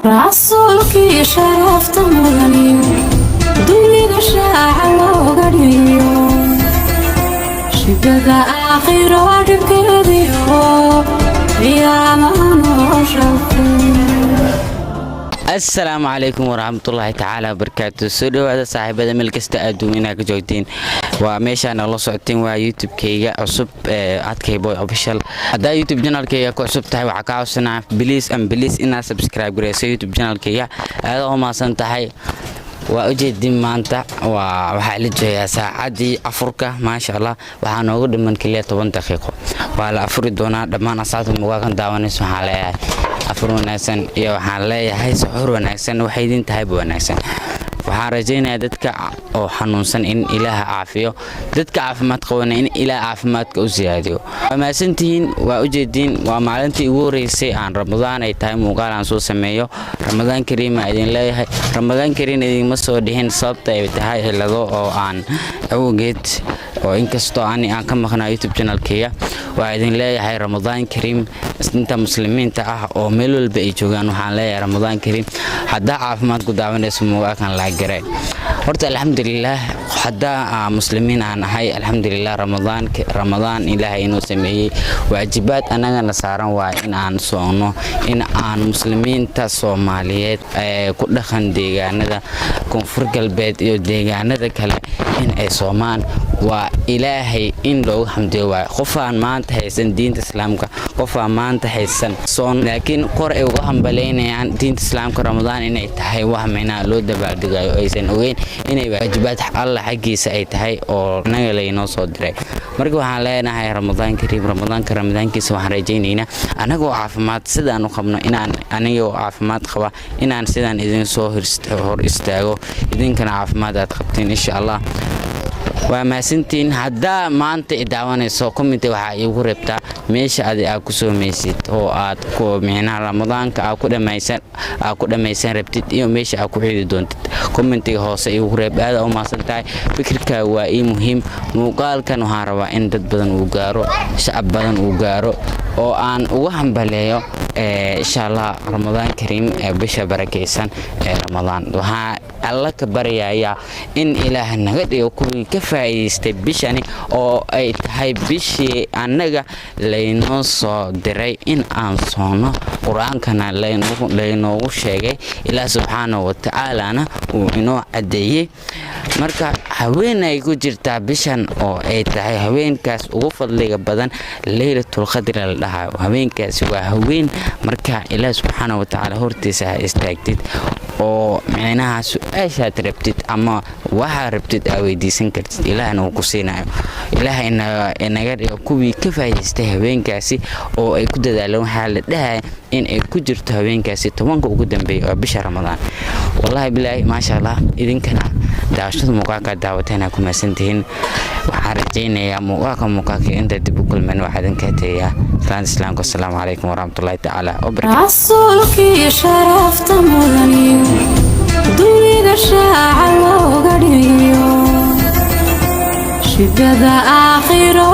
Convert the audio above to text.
Rasuulkii sharafta mudaniyo, dunida shaaca looga dhigo, shidada aakhiro dhibkeediyo, qiyaamaha nolosha. Asalaamu calaykum waraxmatullaahi tacaala wabarakaatu. Soo dhowaada saaxiibada, meel kasta adduun ka joogtiin. Waa meeshaa nala socoteen, waa YouTube-kayga cusub ee Adkayboy Official. Haddaa YouTube channelkayga ku cusub tahay, waxaa kaa codsanaa please and please inaad subscribe gareyso YouTube channelkayga. Aada u mahadsan tahay. Waa ujeedin, maanta waa waxaa la joogaa saacaddii afurka. Maasha Allah, waxaa noogu dhiman keliya 10 daqiiqo, waa la afuri doonaa. Dhammaan asxaabta muuqaalkan daawanaysa waxaan leeyahay afur wanaagsan iyo waxaan leeyahay suxuur wanaagsan. Waxay idin tahayba wanaagsan. Waxaan rajaynayaa dadka oo xanuunsan in Ilaaha caafiyo, dadka caafimaad qabana in Ilaah caafimaadka u siyaadiyo. Waa mahadsantihiin. Waa ujeediin, waa maalintii ugu horeysay aan Ramadaan ay tahay muuqaal aan soo sameeyo. Ramadaan kariima idin leeyahay. Ramadaan kariim idinma soo dhihin, sababta ay tahay cilado oo aan awgeed oo inkastoo ani aan ka maqnaa YouTube channelkayga. Waa idin leeyahay Ramadaan kariim. Inta muslimiinta ah oo meel walba ay joogaan waxaan leeyahay Ramadaan kariim. Haddaa caafimaad ku daawanayso muuqaalkan, laa gare horta. Alxamdulilaah, haddaa muslimiin aan ahay, alxamdulilah. Ramadaan, Ramadaan Ilaahay inuu sameeyey, waajibaad annagana saaran waay in aan soonno, in aan muslimiinta Soomaaliyeed ee ku dhaqan deegaanada Koonfur Galbeed iyo deegaanada kale in ay soomaan. Waa Ilaahay in loogu xamdiyo waayo. Qofaan maanta haysan diinta Islaamka, qofaan maanta haysan soon, laakiin kor ay uga hambalaynayaan diinta Islaamka, Ramadaan inay tahay wax micnaha loo dabaaldegayo, aysan ogeyn inay waajibaad Alla xaggiisa ay tahay oo naga laynoo soo diray. Marka waxaan leenahay Ramadaan kariim. Ramadaanka ramadaankiisa waxaan rajaynaynaa anagoo caafimaad sidaan u qabno, inaan anigoo caafimaad qaba inaan sidaan idin soo hor istaago, idinkana caafimaad aad qabtiin, insha Allah. Waa mahadsantihiin. Haddaa maanta i daawanayso, comment waxaa iigu reebtaa meesha adi aad ku soomaysid oo aad micnaha Ramadaanka aad ku dhammaysan rabtid iyo meesha aad ku ciidi doontid. Commentiga hoose iigu reeb. Aada u mahadsan tahay, fikirkaaga waa ii muhiim. Muuqaalkan waxaan rabaa in dad badan uu gaaro, shacab badan uu gaaro, oo aan uga hambaleeyo, insha Allah, Ramadaan kariim ee bisha barakaysan ee Ramadaan. Waxaa Alla ka baryayaa in Ilaah naga dhigo kuwii ka faa'iidaystay bishani, oo ay tahay bishii annaga laynoo soo diray in aan soonno, Qur-aankana laynoogu sheegay, Ilaah subxaanahu watacaalana uu inoo caddeeyey. Marka haween ay ku jirtaa bishan oo ay tahay haweenkaas ugu fadliga badan, Leylatul Qadri la dhahayo. Haweenkaasi waa haween marka Ilaah subxaanahu watacaala hortiisa ha istaagtid oo micnaha su-aashaad rabtid ama waxaad rabtid aa weydiisan kartid, Ilaahna uu ku siinayo. Ilaah inaga dhigo kuwii ka faa'iidaystay haweenkaasi oo ay ku dadaaleen. Waxaa la dhahaya in ay ku jirto haweenkaasi 10-ka ugu dambeeya oo bisha Ramadaan. Wallahi bilaahi, maasha Allah. Idinkana daawashada muuqaalka daawateen ku mahadsantihiin. Waxaan rajaynayaa muuqaalka inta dib u kulmeen, waxaa idinka tegayaa salaanta Islaamka. Asalaamu calaykum waraxmatullaahi tacaala wabarakatu. Rasuulkii sharafta mudaniyo, dunida shaaca looga dhigo, shidada aakhiro.